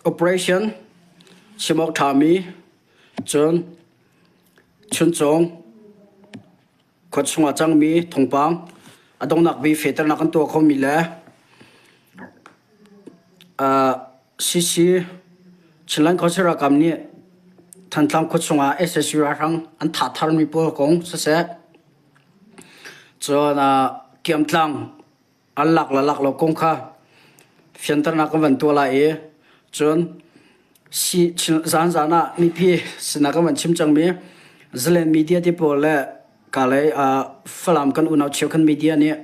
Operation chim awk ṭhami cun Chuncung khua chungah cangmi thawngpang a donghnak bik fehternak kan tuah khomi le CC Chinland Council ralkap nih Thantlang khua chungah sac ralhrang an thah tharmi pawl kong siseh, cun Kiamtlang an lak le lak lo kong kha fianternak kan van tuah lai i cun zanzan ah mipi sinah kan van chim cangmi Zalen media ti pawl le kalay Falam kan unau cheukhat media nih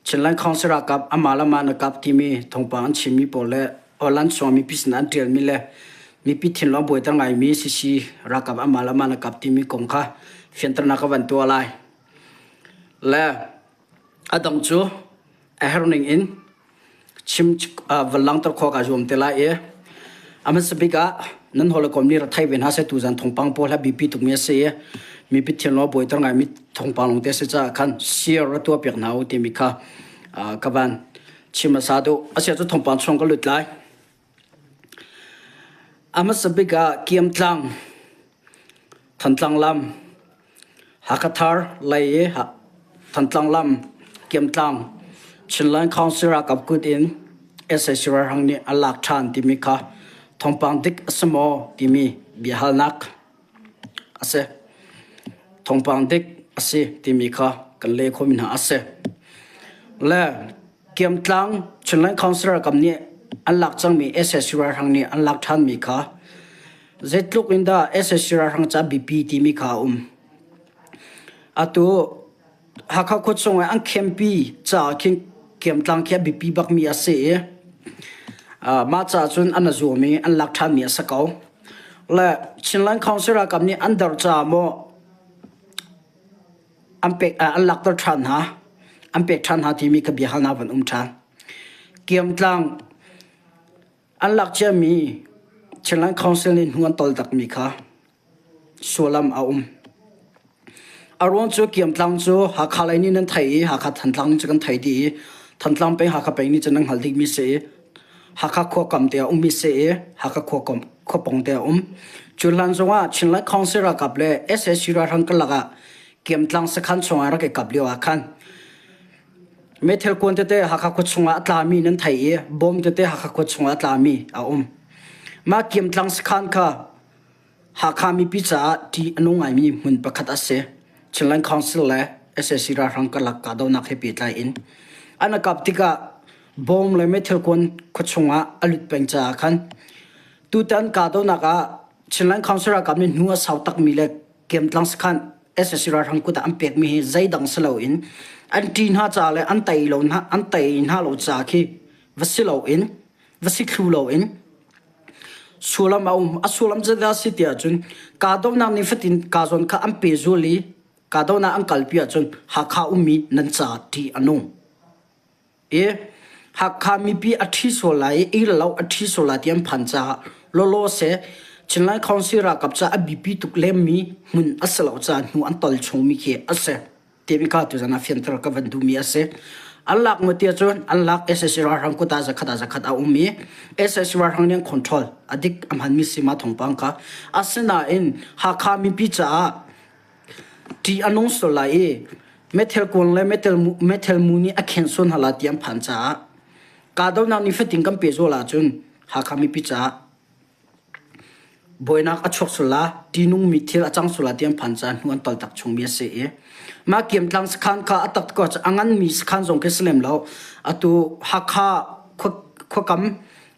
Chinland Council ralkap amah le amah na kap timi thawngpang an chimmi pawl le online chung mipi sinah an ṭialmi le mipi thinlung a buaiter ngaimi CC ralkap amah le amah na kap timi kong kha fianternak ka van tuah lai. Le A dang cu a herning in chim van langhter khawh kaa zuam te lai i a hmasa bik ah nan hawikom nih rak thei ve hna seh tuzan thawngpang pawl hi a biapi tukmi a si i mipi thinlung a buaiter ngaimi thawngpang lawngte a si caah khan share ra tuahpiak hna u timi kha ka van chim hmasa duh. Asiah cu thawngpang chung ka lut lai. A hmasa bik ah Kiamtlang Thantlang lam Hakhathar lei i Thantlang lam Kiamtlang Chinland Council ralkap kut in sac ralhrang nih an lak ṭhan timi kha thawngpang dik a si maw timi biahalnak a si. Thawngpang dik a si timi kha kan leh khawhmi hna a si. Le Kiamtlang Chinland Council ralkap nih an lak cangmi sac ralhrang nih an lak ṭhanmi kha Zeitluk in dah sac ralhrang ca biapi timi kha a um. Atu Hakha khua chung i an khenpi caah khin Kiamtlang khi a biapi bakmi a si i mah caah cun an zuam i an lak ṭhanmi a si ko. Le Chinland Council ralkap nih an dar caah maw an pek an lakter ṭhan hna, an pek ṭhan hna timi kha biahalnak van um ṭhan. Kiamtlang An lak ciami Chinland Council nih hnu an tol takmi kha sullam a um. A ruang cu Kiamtlang cu Hakha lei nih nan thei i Hakha Thantlang nih cu kan thei dih i Thantlang peng Hakha peng nih cun nan hngalh dihmi si i Hakha khua kam te a ummi si i Hakha khua kam khuapong te a um. Cu hlan zongah Chinland Council ralkap le sac ralhrang karlak ah Kiamtlang sakhan chungah rak i kap lio ah khan Meithal kuan tete Hakha khua chungah a tlami nan thei i bom tete Hakha khua chungah a tlami a um. Mah Kiamtlang sakhan kha Hakha mipi caah ṭih a nung ngaimi hmun pakhat a si. Chinland Council le sac ralhrang karlak kahdohnak he pehtlai in an i kap tikah bom le meithal kuan khua chungah a lut peng caah khan tutan kahdohnak ah Chinland Council ralkap nih hnu a sau takmi le Kiamtlang sakhan sac ralhrang kut ah an pekmi hi zeidang si loin an ṭih hna ca le an tei lo hna an tei hna lo ca khi va si loin va si thlu loin sullam a um. A sullam zeidah a si ti ahcun kahdohnak ni fatin kaa zawn kha an pehzul i kahdohnak an kalpi ahcun Hakha ummi nan ca ṭih a nung. I Hakha mipi a ṭhi sual lai i lo a ṭhi sual lai ti an phan caah lawlaw seh Chinland Council ralkap caah a biapi tuk lemmi hmun a si lo caah hnu an tol chungmi khi a si. Timi kha tuzan ah fianter ka van duhmi a si. An lak maw tiah cun an lak sac ralhrang kut ah zakhat ah zakhat a um i sac ralhrang nih an control a dik a hmanmi si ma thawngpang kha. Asinain Hakha mipi caah Ṭih a nung sual lai i meithal kuang le meithal mu nih a khen sual hna lai ti an phan caah kahdohnak nifatin kan pehzul ahcun Hakha mipi caah buainak a chuak sual lai, ṭihnungmi thil a cang sual lai ti an phan caah hnu an toltak chungmi a si i mah Kiamtlang sakhan kha a tak ko a nganmi sakhan zong khi si lem lo. Atu Hakha khuakam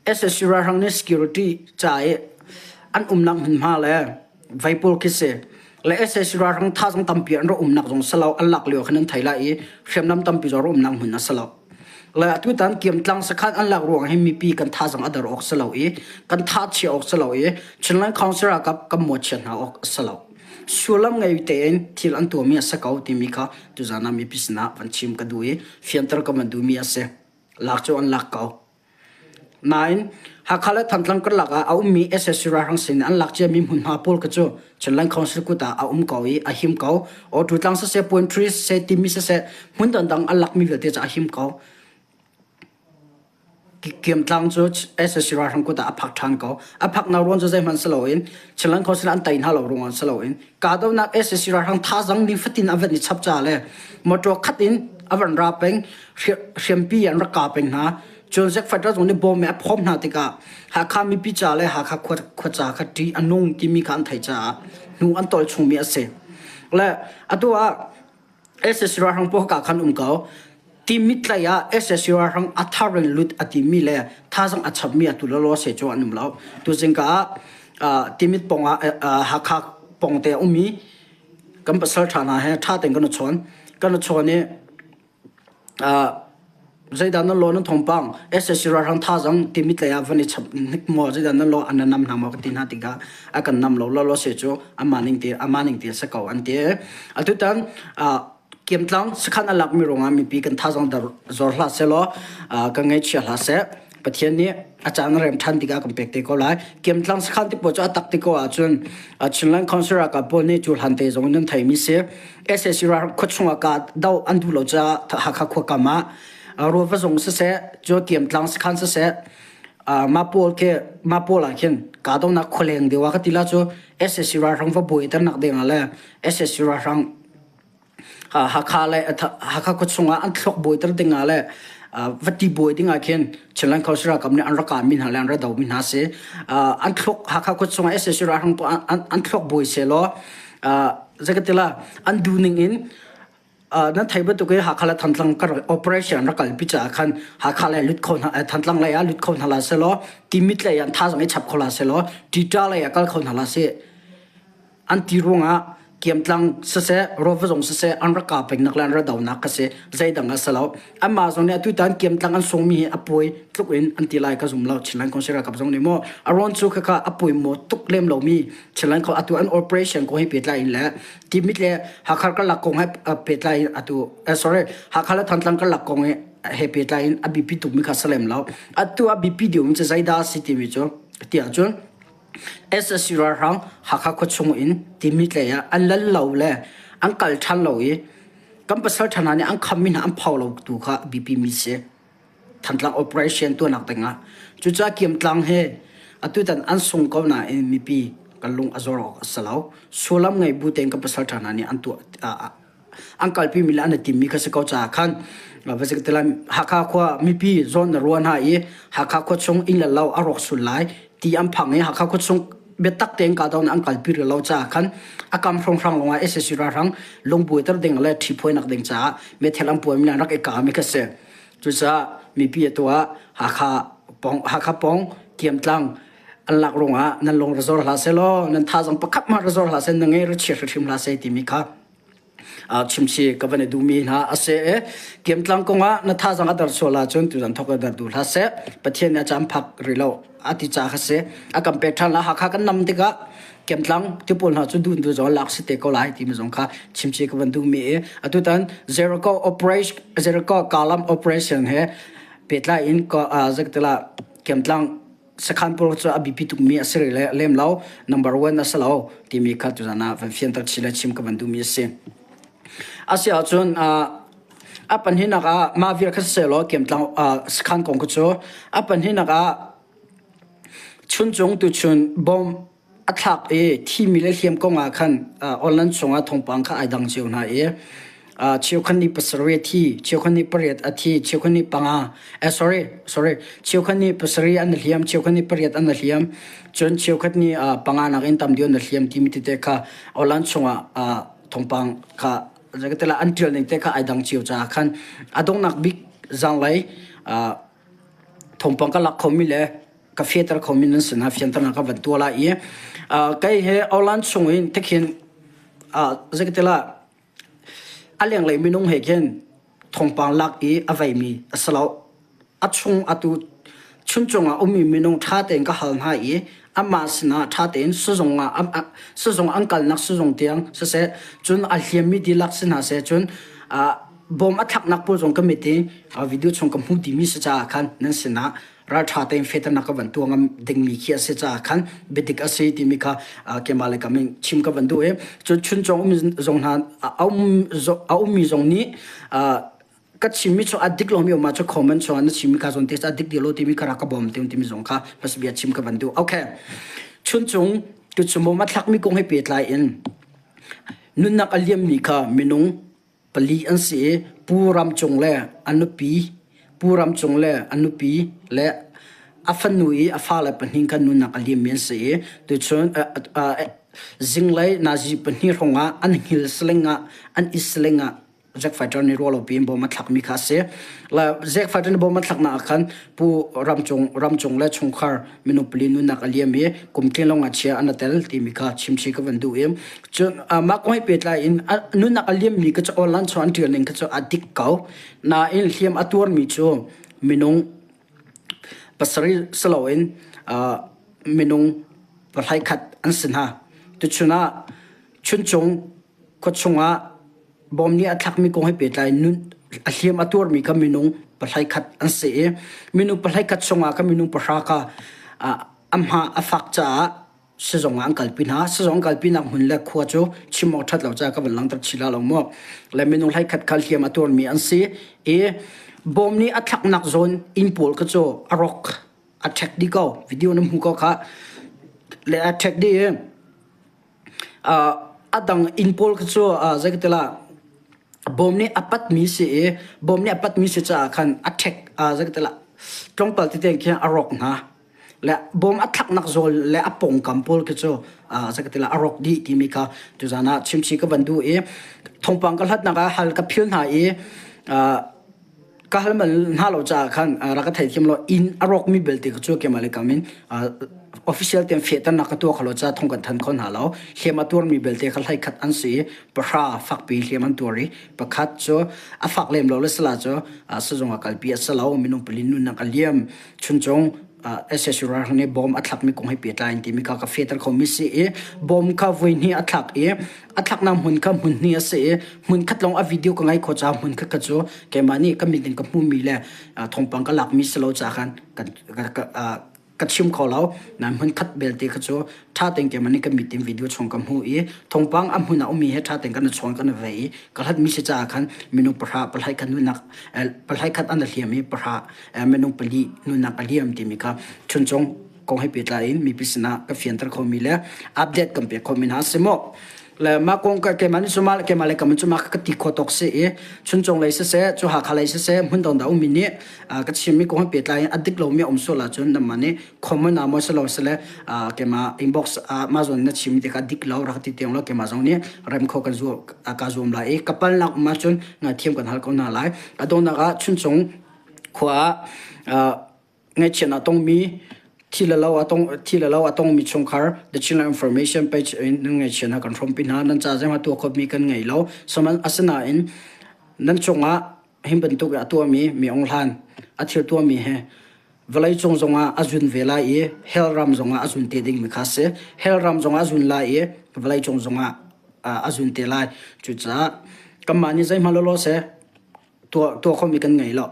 sac ralhrang nih security ca i an umnak hmunhma le Vaipawl khi si. Le sac ralhrang thazang tampi an rak umnak zong si lo, an lak lio khan an thei lai i hriamnam tampi zong rak umnak hmun a si lo. Le atutan Kiamtlang sakhan an lak ruang hi mipi kan thazang a dar awk si lo i kan tha chia awk si lo i Chinland Council ralkap kan mawhchiat hna awk a si lo. Sullam ngei tein thil an tuahmi a si ko timi kha tuzan ah mipi sinah van chim ka duh i fianter ka van duhmi a si. Lak cu an lak ko. Nain Hakha le Thantlang karlak ah a ummi sac ralhrang sin an lak ciami hmunhma pawl kha cu Chinland Council kut ah a um ko i a him ko. Awtu tlang siseh, Puantri siseh, Timi siseh, hmun dangdang an lakmi vialte cu a him ko. Kiamtlang cu SSC ralhrang kut ah a phak ṭhan ko. A phaknak ruang cu zeihmanh si loin Chinland Council an tei hna lo ruangah si loin kahdohnak SSC ralhrang thazang nifatin a van i chap ca le motor khat in a van ra peng hriampi an rak ka peng hna. Cun Zack Fighter zong nih bom in a phawm hna tikah Hakha mipi ca le Hakha khua ca kha ṭih a nung timi kha an theih caah hnu an tol chungmi a si. Le atu ah SSC ralhrang pawl ka khan um ko. Timit tlai ah SSC ralhrang a thar in lut a timi le thazang a chapmi atu lawlaw se cu an um lo. Tuzing ka ah Timit pong ah Hakha pong te a um i kan pasal ṭha hna he ṭha tein kan i chawn. Kan i chawn i Zeidah nan law nan thawngpang SSC ralhrang thazang Timit lei ah van i chap hnik maw zeidah nan law an nam hna maw ka ti hna tikah a kan nam lo lawlaw se cu amah ning te amah ning te a si ko an ti. Atutan Kiamtlang sakhan a lakmi ruangah mipi kan thazang dar zor hlah sehlaw kan ngaihchia hlah seh. Pathian nih a caan a rem ṭhan tikah kan pek te ko lai. Kiamtlang sakhan ti pawl cu a tak ti ko ahcun Chinland Council ralkap pawl nih cu hlan te zong in an theimi si. SAC ral khuachung ah ka do an duh lo caah Hakha khua kam ah Ruava zong siseh, cu Kiamtlang sakhan siseh, mah pawl khi mah pawl ah khin kahdohnak khualeng deuh ah ka ti la cu SAC ralhrang va buaiternak ding ah le SAC ralhrang Hakha le Hakha khuachung ah an thluak buaiter ding ah le va ti buai ding ah khin Chinland Council ralkap nih an rak kah mi hna le an rak do mi hna si. An thluak Hakha khuachung ah SAC ralhrang an thluak buai sehlaw zeikatila an duh ning in nan thei bantuk in Hakha le Thantlang kar operation rak kalpi caah khan Hakha le lut kho hna Thantlang lei ah lut kho hna la selaw Timit lei ah thazang i chap kho la selaw Tita lei ah kal kho hna la si An ti ruangah kiamtlang siseh, rawva zong siseh an rak kah pengnak le an rak donak kha si zeidang a si lo. Anmah zong nih atutan kiamtlang an sungmi hi a puai tluk in an ti lai ka zum lo. Chinland Council ralkap zong nih maw a rawn cu khakha a puai maw tuk lem lomi Chinland Council atu an operation kong he pehtlai in le Timit le Hakha karlak kong he pehtlai in atu sorry Hakha le Thantlang karlak kong he pehtlai in a biapi tukmi kha si lem lo. Atu a biapi deuh mi cu zeidah a si timi cu tiah cun SSC ralhrang Hakha khuachung in Timit lei ah an lal lo le an kal ṭhan lo i kan pasal ṭha hna nih an khammi hna an pho lo tu kha biapi mi si. Thantlang operation tuahnak dingah. Cucaah Kiamtlang he atutan an sung ko nain mipi kan lung a zor awk a si lo. Sullam ngei bu tein kan pasal ṭha hna nih an tuah an kalpimi le an i timmi kha si ko caah khan Hakha khua mipi zawn na rua hna i Hakha khua chung inn le lo a rawk sul lai ti an phang i Hakha khua chung biatak tein kahdohnak an kalpi rih lo caah khan a kam hrawnghrang lawngah SAC ralhrang lungbuaiter ding le ṭhiphuainak ding caah meithal an puaimi le an rak i kaami kha si. Cucaah mipi atu ah Hakha pong Hakha pong Kiamtlang an lak ruangah nan lung ra zor hlah seh law nan thazang pakhat hmanh ra zor hlah seh na ngei ra chia hrimhrim hlah seh timi kha chimsi ka van i duhmi hna a si i Kiamtlang kongah na thazang a dar sual ahcun tuzan thawk in dar duh hlah seh Pathian nih a caan phak rih lo a ti ca kha si a kan pek ṭhan la Hakha kan nam tikah Kiamtlang tipawl hna cu dun tu zong lak si te ko lai timi zong kha chimsi ka van duhmi i atutan Jericho operation Jericho Kalam operation he pehtlai in zektila Kiamtlang sakhan pawl cu a biapi tukmi a si rih le lem lo number one a si lo timi kha tuzan ah van fianter chih le chim ka van duhmi a si. A si ahcun a pahnihnak ah mah vial kha siseh law Kiamtlang sakhan kong kha cu a pahnihnak ah chuncung tuchun bomb a thlak i thimi le hliam kong ah khan online chungah thawngpang kha ai dang cio hna i cheukhat nih pasarih a thi, cheukhat nih pariat a thi, cheukhat nih panga eh sorry sorry cheukhat nih pasarih an i hliam, cheukhat nih pariat an i hliam, cun cheukhat nih panga nakin tam deuh an i hliam timi tete kha online chungah thawngpang kha zeikatila an ṭial ning te kha ai dang cio caah khan a donghnak bik zanglei thawngpang ka lak khomi le ka fianter khomi nan sin ah fianternak ka van tuah lai i kei he online chung in tikhin zeikatila a lenglei minung he khin thawngpang lak i a veimi a si lo. A chung atu chuncung ah ummi minung ṭha tein ka hal hna i amah sinah ṭha tein sizung ah sizung an kalnak sizung tiang siseh cun a hliammi dihlak si hna seh cun bawm a thlaknak pawl zong ka mit i video chung ka hmu timi si caah khan nan sinah ralṭha tein fehternak ka van tuah ngam dingmi khi a si caah khan biadik a si timi kha keimah le kam in chim ka van duh i cun chuncung um zong hna a ummi zong nih. Ka chimmi cu a dik lomi um ahcun comment chungah na chimmi kha zawn te a dik lo timi kha rak ka bawm te timi zong kha hmasabia chim ka van duh. Okay. Chuncung tuchum a thlakmi kong he pehtlai in nunnak a liammi kha minung pali an si i Pu Ram Cung le a nupi Pu Ram Cung le a nupi le a fanu i a fale pahnih kha nunnak a liammi an si i tuchun zinglei nazi pahnih hrawngah an hngil saling ah an i saling ah Zack Fighter nih ruah lo piin bom a thlakmi kha a si. La Zack Fighter nih bom a thlaknak ah khan Pu Ramcung Ramcung le chungkhar minung pali nunnak a liam i kum tling lo ngakchia an tel timi kha chimchi ka van duh i cun mah kong he pehtlai in nunnak a liammi ka cu online chung an ṭial ning kha cu a dik ko. Nain hliam a tuarmi cu minung pasarih si loin minung pahlai khat an si hna. Tuchun ah Chuncung khuachung ah Bom nih a thlakmi kong he pehtlai nun a hliam a tuarmi kha minung pahlai khat an si i minung pahlai khat chungah kha minung pahra kha a hma a fak caah sizung ah an kalpi hna. Sizung an kalpinak hmun le khua cu chim awk ṭhat lo caah ka van langhter chih la lo maw. Le minung hlai khat kha hliam a tuarmi an si i bom nih a thlaknak zawn inn pawl kha cu a rawk a ṭhek dih ko. Video na hmu ko kha le a ṭhek dih i A dang inn pawl kha cu zei ka ti lah bawm nih a patmi si i bawm nih a patmi si caah khan a ṭhek zei ka ti lah tlawmpal tete khin a rawk hna. Le bawm a thlaknak zawl le a pawngkam pawl khi cu zei ka ti lah a rawk dih timi kha tuzaan ah chimchih ka van duh i thawngpang ka hlatnak ah hal ka phil hna i ka hal bal hna lo caah khan rak ka theithiam lo inn a rawkmi belte cu keimah le kam in official tein fehternak ka tuah kho lo caah thong kan than kho hna lo hliam a tuarmi belte kha hlei khat an si i pahra fakpi hliam an tuar i pakhat cu a fak lem lo le sala cu sizung ah kalpi a si lo minung pali nunnak a liam chuncung SSU ralhrang nih bom a thlakmi kong he pehtlai in timi kha ka fehter khomi si i bom kha voi hnih a thlak i a thlaknak hmun kha hmun hnih a si i hmun khat lawng a video ka ngai khawh caah hmun khat kha cu keimah nih ka mit in ka hmuhmi le thawngpang ka lakmi si lo caah khan ka chim kho lo nain hmun khat belte kha cu ṭha tein keimah nih ka mit in video chung ka hmuh i thawngpang a hmun ah ummi he ṭha tein kan i chawn kan i ve i ka hlatmi si caah khan minung pahra pahlai khat nunak pahlai khat an i hliam i pahra minung pali nunnak a liam timi kha chuncung kong he pehtlai in mipi sinah ka fianter khomi le update kan pek khomi hna si maw le mah kong ka keimah nih cuma keimah le kam cuma ka ti kho tawk si i chuncung lei siseh cu Hakha lei siseh hmun dang dah ummi nih ka chimmi kong he pehtlai in a dik lomi a um sual ahcun nangmah nih comment ah maw si lo sile keimah inbox ah mah zawn na chimmi te kha dik lo rak ti tiang lo keimah zong nih rem kho kan zuam ka zuam lai i ka palnak um ahcun ngaihthiam kan hal ko hna lai a donghnak ah chuncung khua ah ngaihchiatnak a tongmi thi le lo a tong thi le lo a tongmi chungkhar The Chinland Information page in nan ngaihchiatnak kan hrawmpi hna nan ca zeihmanh tuah khawhmi kan ngei lo asinain nan cungah hi bantuk a tuahmi mi ong hlan a thil tuahmi he vawleicung zongah a zun ve lai i hell ram zongah a zun te dingmi kha si hell ram zongah a zun lai i vawleicung zongah a zun te lai cucaah kanmah nih zeihmanh lawlaw seh tuah tuah khomi kan ngei lo.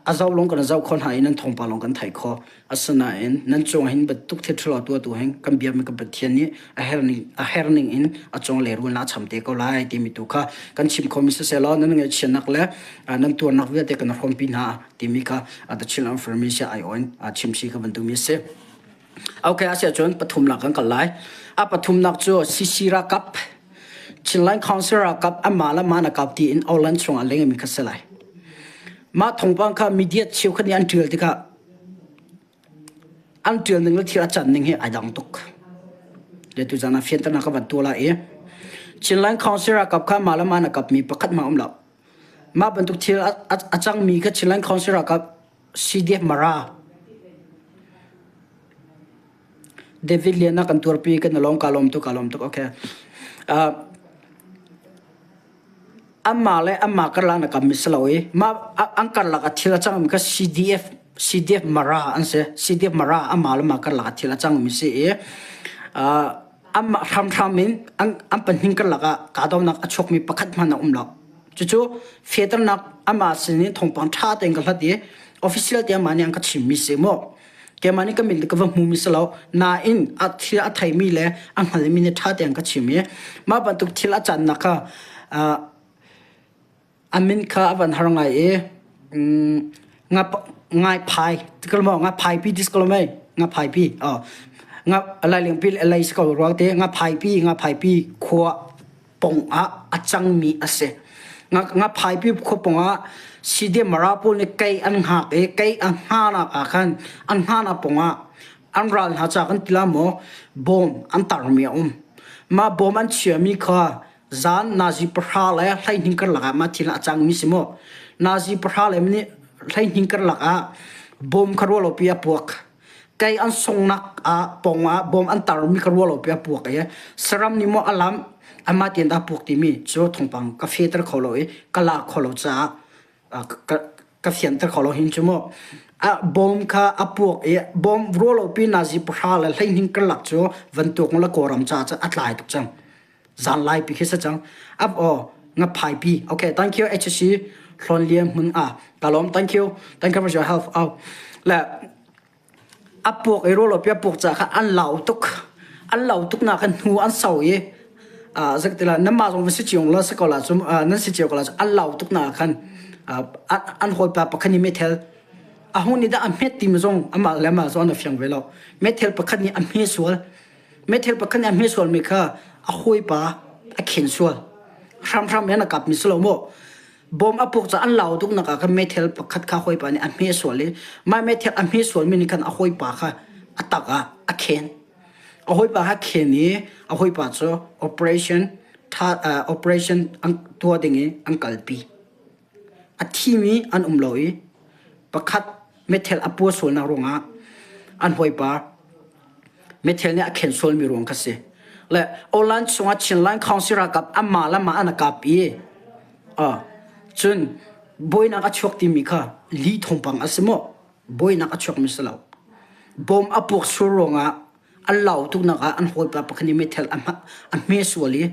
A zoh lawng kan zoh kho hna i nan thawngpang lawng kan theih kho. Asinain nan cung hin bantuk thil ṭhalo tuahtu hin kan biakmi kan Pathian nih a her ning a her ning in a cung lehrulnak a cham te ko lai timi tu kha kan chim khomi siseh law nan ngaihchiatnak le nan tuarnak vialte kan hrawmpi hna timi kha The Chinland Information aiawh in chimsi ka van duhmi a si. Okay, asiahcun pathumnak kan kal lai. A pathumnak cu CC ralkap Chinland Council ralkap anmah le mah na kap tiin Orland chungah lengmi kha si lai. Mah thawngpang kha media cheukhat nih an ṭial tikah an ṭial ning le thil a can ning hi ai dang tuk. Le tuzan ah fianternak ka van tuah lai i Chinland Council ralkap kha mah le mah na kapmi pakhat hmanh um lo. Mah bantuk thil a, a, a cangmi kha Chinland Council ralkap CDF Mara David Lian a kan tuarpi kan i lawm ka lawm tuk ka lawm tuk okay. Uh, anmah le anmah karlak na kam mi si lo i mah an karlak a thil a cangmi kha CDF CDF Mara an si CDF Mara amah le mah karlak a thil a cangmi si i uh, anmah hramhram in an an pahnih karlak ah kahdohnak a chuakmi pakhat hmanh a um lo. Cucu fehternak amah sin in thawngpang ṭha tein ka hlat i official te amah nih an ka chimmi si mu. Keimah nih ka min ka va hmumi si lo. Nain a thil a theimi le a hngalmi nih ṭha tein ka chim i mah bantuk thil a cannak kha uh, A min kha a van har ngai i Ngaiphai Ngaphaipi ti si ko lo mei? Ngaphaipi aw Lailengpi lei si ko rua te Ngaphaipi Ngaphaipi khua pong ah a cangmi a si. Ngaphaipi khua pong ah CDM Mara pawl nih kei an hngak i kei a hngahnak ah khan an hngahnak pong ah an ral hna ca kan ti la maw bawm an tarmi a um. Mah bawm an chiami kha Zan nazi pahra le 12 karlak ah mah thil a cangmi si maw? Nazi pahra le minute 12 karlak ah bom kha ruahlopi a puak. Kei an sungnak ah pong ah bom an tarmi kha ruahlopi a puak i saram nih maw a lamh amah tein dah puak timi cu thawngpang ka feter kho lo i ka la kho lo caah ka fianter kho lo hin cu mu. Bom kha a puak i bom ruahlopi nazi pahra le 12 karlak cu vantuk le Kawlram caah cun a tlai tuk cang. Zanlai pi khi si cang. Ap aw ngaphai pi. Okay, thank you HC Hlawn Lian Hmun a. Ka lawm thank you. Thank you for your help. Oh. Le a puak i rualo pi a puak ca kha an lau tuk. An lau tuk na khan hnu an sau i a zak tila nan ma zong va si chiong la se ko la cum nan si cio ko la an lau tuk na khan an hawipa pakhat nih methel a hung nih dah a hmet ti mi zong amah le amah zong an fiang ve lo methel pakhat nih a hme sual Meithal pakhat nih a hme sualmi kha a hawipa a khen sual. Hramhram in a kapmi si lo maw? Bom a puk caah an lau tuk nak ah khan meithal pakhat kha hawipa nih a hme sual i mah meithal a hme sualmi nih khan a hawipa kha a tak ah a khen. A hawipa kha khen i a hawipa cu operation tha, uh, operation an tuah ding i an kalpi. A thimi an um lo i pakhat meithal a pua sualnak ruangah an hawipa meithal nih a khen sualmi ruang kha si. Le Online chungah Chinland Council ralkap anmah le mah an i kap i cun buainak a chuak timi kha lih thawngpang a si maw? Buainak a chuakmi si lo. Bom a puak sual ruangah an lau tuknak ah an hawipa pakhat nih meithal a hme sual i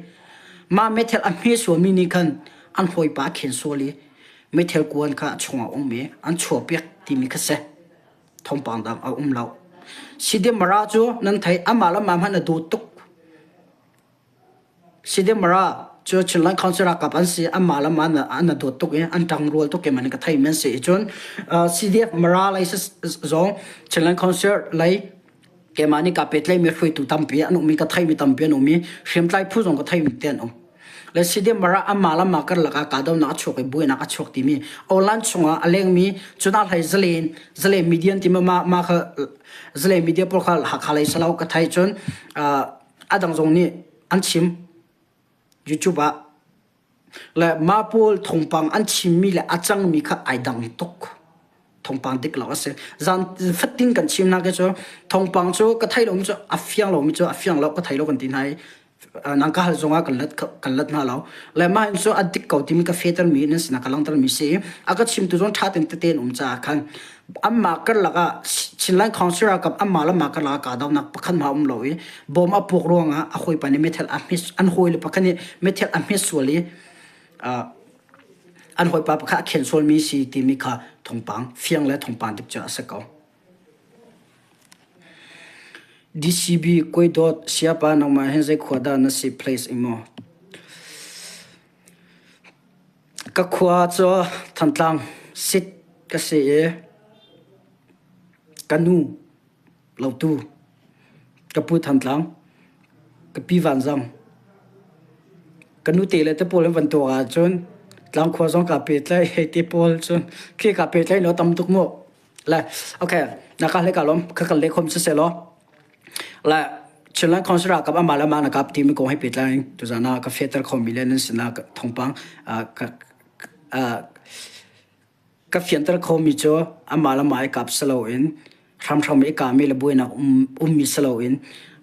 mah meithal a hme sualmi nih khan an hawipa a khen sual i meithal kuan kha a chungah a um i an chuahpiak timi kha si. Thawngpang dang a um lo. Sidimara cu nan theih amah le amah hmanh a dawt tuk. Sidimara cu Chinland Council ralkap an si amah le amah an dawt tuk i an ṭangrual tuk i man ka thei men si i cun CDF Mara lei zong Chinland Council lei keimah nih kaa pehtlaihmi hruaitu tampi an um i ka theimi tampi an um i hriamtlai phu zong ka theimi te an um. Le CDM Mara amah le amah karlak ah kahdohnak a chuak i buainak a chuak timi online chungah a lengmi cun a hlei zalen zalen media timi mah mah kha zalen media pawl kha Hakha lei salo ka thei cun a dang zong nih an chim YouTube ah le mah pawl thawngpang an chimmi le a cangmi kha ai dang tuk. Thawngpang dik lo a si. Zan fatin kan chim hna ke cu thawngpang cu ka thei lomi cu a fiang lomi cu a fiang lo ka thei lo kan ti hna i nang ka hal zongah kan let kan let hna lo. Le mah in cu a dik ko timi ka fetermi nan sinah ka langhtermi si i a ka chimtu zong ṭha tein tete an um caah khan anmah karlak ah Chinland Council ralkap anmah le mah karlak ah kahdohnak pakhat hmanh a um lo i bom a puak ruangah a hawipa nih meithal a hmet an hawile pakhat nih meithal a hmet sual i an hawipa pakhat a khen sualmi si timi kha thawngpang fiang le thawngpang dik cu a si ko. DCB Kawidawt Siapa nangmah hin zei khua dah na si place i maw? Ka khua cu Thantlang sit ka si i ka nu Lautu, ka pu Thantlang, ka pi Vanzang, ka nute le te pawl an van tuak ahcun tlangkhua zong kaa pehtlaih hei te pawl cun khi kaa pehtlaih lo tam tuk mu. Le okay, na ka hle ka lawm kha kan leh khom siseh law le Chinland Council ralkap amah le amah na kap timi kong he pehtlai in tuzan ah ka fehter khomi le nan sinah thawngpang ka fianter khomi cu amah le amah i kap si loin hramhram i kahmi le buainak ummi si loin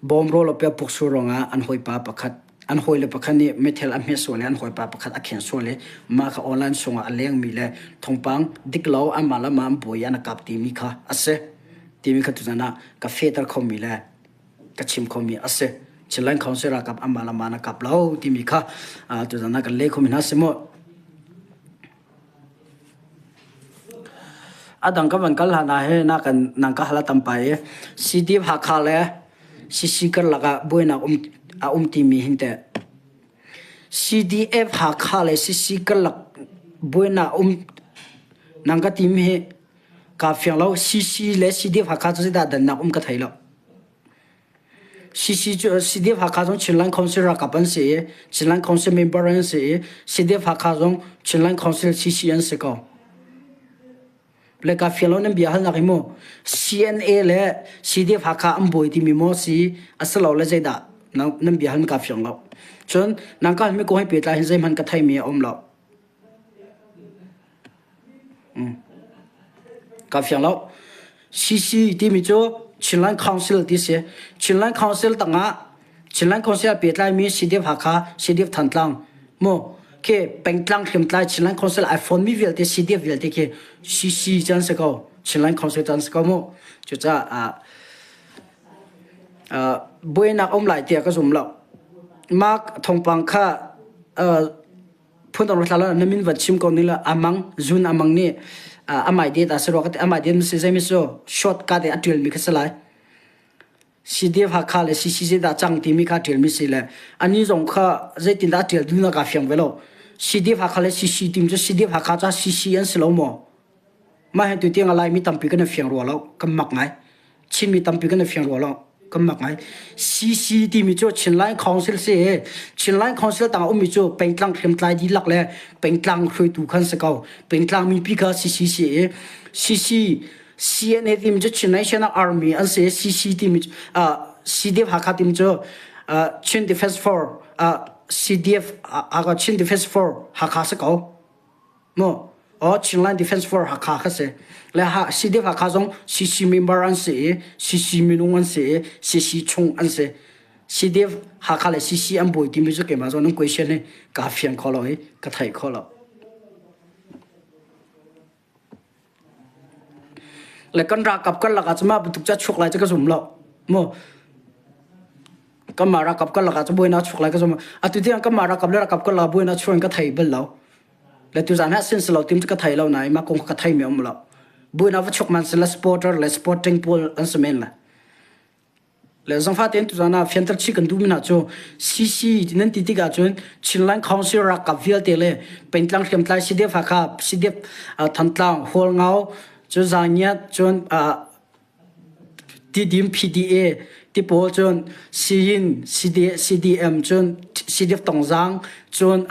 bawm rawl a pek puk sur ruangah an hawipa pakhat an hawile pakhat nih meithal a hmet sual i an hawipa pakhat a khen sual i mah kha online chungah a lengmi le thawngpang dik lo anmah le mah an buai i an i kap timi kha a si timi kha tuzan ah ka fehter khomi le ka chim khomi a si. Chinland Council ralkap anmah le mah na kap lo timi kha tuzan ah kan leh khomi hna si mu. A dang ka van kal hlan ah hin na kan nang ka hal a tam pai i CDF Hakha le CC karlak ah buainak um a um timi hin teh CDF Hakha le CC karlak Buainak um nang ka tim hi kaa fiang lo. CC le CDF Hakha cu zeidah dannak um ka thei lo. CC cu CDF Hakha zong Chinland Council ralkap an si i Chinland Council member an si i CDF Hakha zong Chinland Council CC an si ko. Le ka fiang lo nan bia halnak hi mu CNA le CDF Hakha an buai timi maw si a si lo le zeidah nan bia hal mi ka fiang lo. Cun nang ka halmi kong he pehtlai hin zeihmanh ka theimi a um lo. Ka fiang lo. CC timi cu Chinland Council ti si. Chinland Council tangah Chinland Council ah pehtlaimi CDF Hakha, CDF Thantlang mu khi pengtlang hriamtlai Chinland Council ai fonmi vialte CDF vialte khi CC can si ko. Chinland Council can si ko mu. Cucaah uh, buainak um lai tiah ka zum lo. Mark thawngpang kha uh, phundang thla la na min van chim ko ni la amang zun amang nih amai det a si rua ka ti amai det si zei mi su short ka te a tial mi kha si lai CDF Hakha le CCZ dah cang timi kha tial mi si le ani zong kha zeitin dah tial duna ka fiang ve lo CDF Hakha le CC tim cu CDF Hakha ca CC an si lo maw Mah hi tutiang a Laimi tampi kan i fiang rua lo. Kan mak ngai. Chinmi tampi kan i fiang rua lo. Kan mak ngai. CC timi cu Chinline Council si i Chinline Council tang a ummi cu pengtlang hriamtlai dihlak le pengtlang hruaitu khan si ko. Pengtlang mipi kha CC si i CC CNA timi cu Chin National Army an si i CC timi cu uh, CDF Hakha timi cu uh, Chin Defense Force uh, CDF uh, Chin Defense Force Hakha si ko. Maw aw Chinland Defense Force Hakha kha si. Le ha CDF Hakha zong CC member an si i CC minung an si i CC chung an si. CDF Hakha le CC an buai timi cu keimah zong nan question hi kaa fiang kho lo i ka thei kho lo. Le kan ralkap karlak ah cun mah bantuk ca chuak lai cu ka zum lo. Maw kanmah ralkap karlak ah cun buainak chuak lai ka zum. Atu tiang kanmah ralkap le ralkap karlak ah buainak chuak in ka thei bal lo. Le tuzaan ah sin si lo tim cu ka thei lo nain mah kong kha ka thei mi um lo. Buainak va chuak man si le supporter le supporting pawl an si men le. Le zangfah tein tuzaan ah fianter chih kan duhmi hna cu CC nan ti tikah cun Chinland Council ralkap vialte le pengtlang hriamtlai CDF Hakha, CDF Thantlang, Hualngau, cun Zangiat, cun Tidim PDA ti pawl cun Siyin, CD, CDM cun CDF Tongzang, cun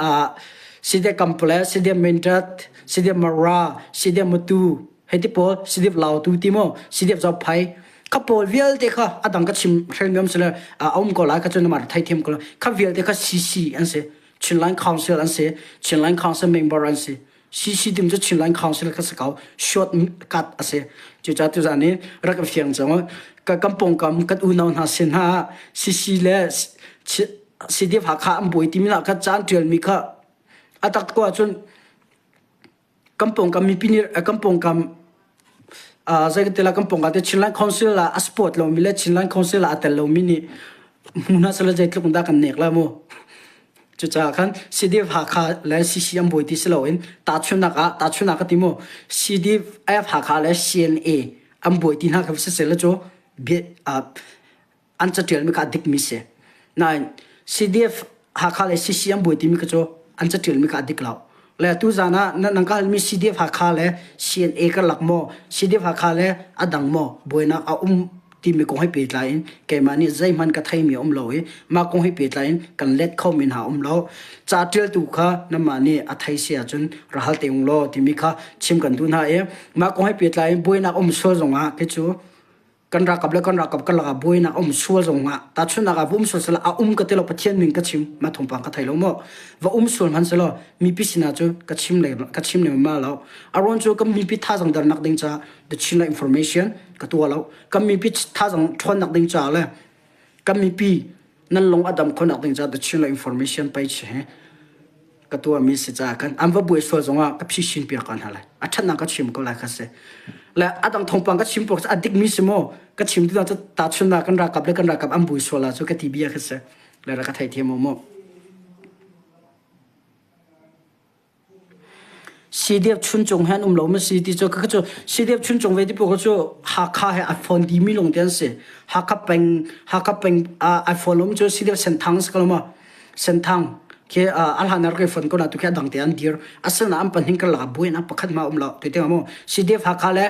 CDF Kampale, CDF Mindat, CDF Mara, CDF Matu, hei ti pawl CDF Lautu ti maw CDF Zophei kha pawl vialte kha a dang ka chim hrelmiam sile a um ko lai ka cun namah theithiam ko lai kha vialte kha CC an si Chinland Council an si Chinland Council member an si CC tim cu Chinland Council kha si ko short cut a si cucaah tuzan ni rak i fiang cang ka kan pawngkam kan unau hna sin ha CC le CDF Hakha an buai timi lah kha caan ṭialmi kha a tak ko ahcun Kan pawngkam mipi nih kan pawngkam zei kan ti lai kan pawngkam te Chinland Council ah a support lomi le Chinland Council ah a tel lomi nih hmu hna seh law zeitluk in dah kan nek lai mu. Cucaah khan CDF Hakha le CC an buai ti si loin tahchunhnak ah tahchunhnak ka ti mu CDF Hakha le CNA an buai ti hna kha siseh law cu an caṭialmi kha a dikmi si. Nain CDF Hakha le CC an buai timi kha cu an caṭialmi kha a dik lo. Le tu zan ah nan ka halmi CDF Hakha le CNA karlak maw CDF Hakha le a dang maw buainak a um timi kong he pehtlai in keimah nih zeihmanh ka theimi a um lo i mah kong he pehtlai in kan let khomi hna a um lo. Ca ṭialtu kha nanmah nih a thei si ahcun ra hal te ung law timi kha chim kan duh hna i mah kong he pehtlai in buainak um sual zongah kei cu kan ralkap le kan ralkap karlak ah buainak a um sual zong ah tahchunhnak ah va um sual sela a um ka ti lo Pathian min ka chim ma thawngpang ka thei lo maw va um sual hman selaw mipi sinah cu ka chim le ka chim le ma lo a ruang cu kan mipi thazang dernak ding ca the Chinland information ka tua lo kan mipi thazang ṭhawnnak ding ca le kan mipi nan lung a dam khonak ding ca the Chinland information page he ka tuahmi si caah khan an va buai sual zongah ka phishin piak ko hna lai a ṭhatnak ka chim ko lai kha si le a dang thawngpang ka chim pawk a dikmi si maw ka chim ti cu tahchunhnak kan ralkap le kan ralkap an buai sual ah cu ka ti bia kha si le rak ka theithiam u mu CDF Chuncung he an um lo ma si ti cu ka cu CDF Chuncung ve ti pawl cu Hakha he a phone dimi lung te an si Hakha peng Hakha peng a phone um cu CDF Senthang si ko lo ma Senthang. Khi a hlan rak i fon ko na tu khi a dang te an dir. Asinain an pahnih karlak ah buainak pakhat ma um lo. Tu tiang mu CDF Hakha le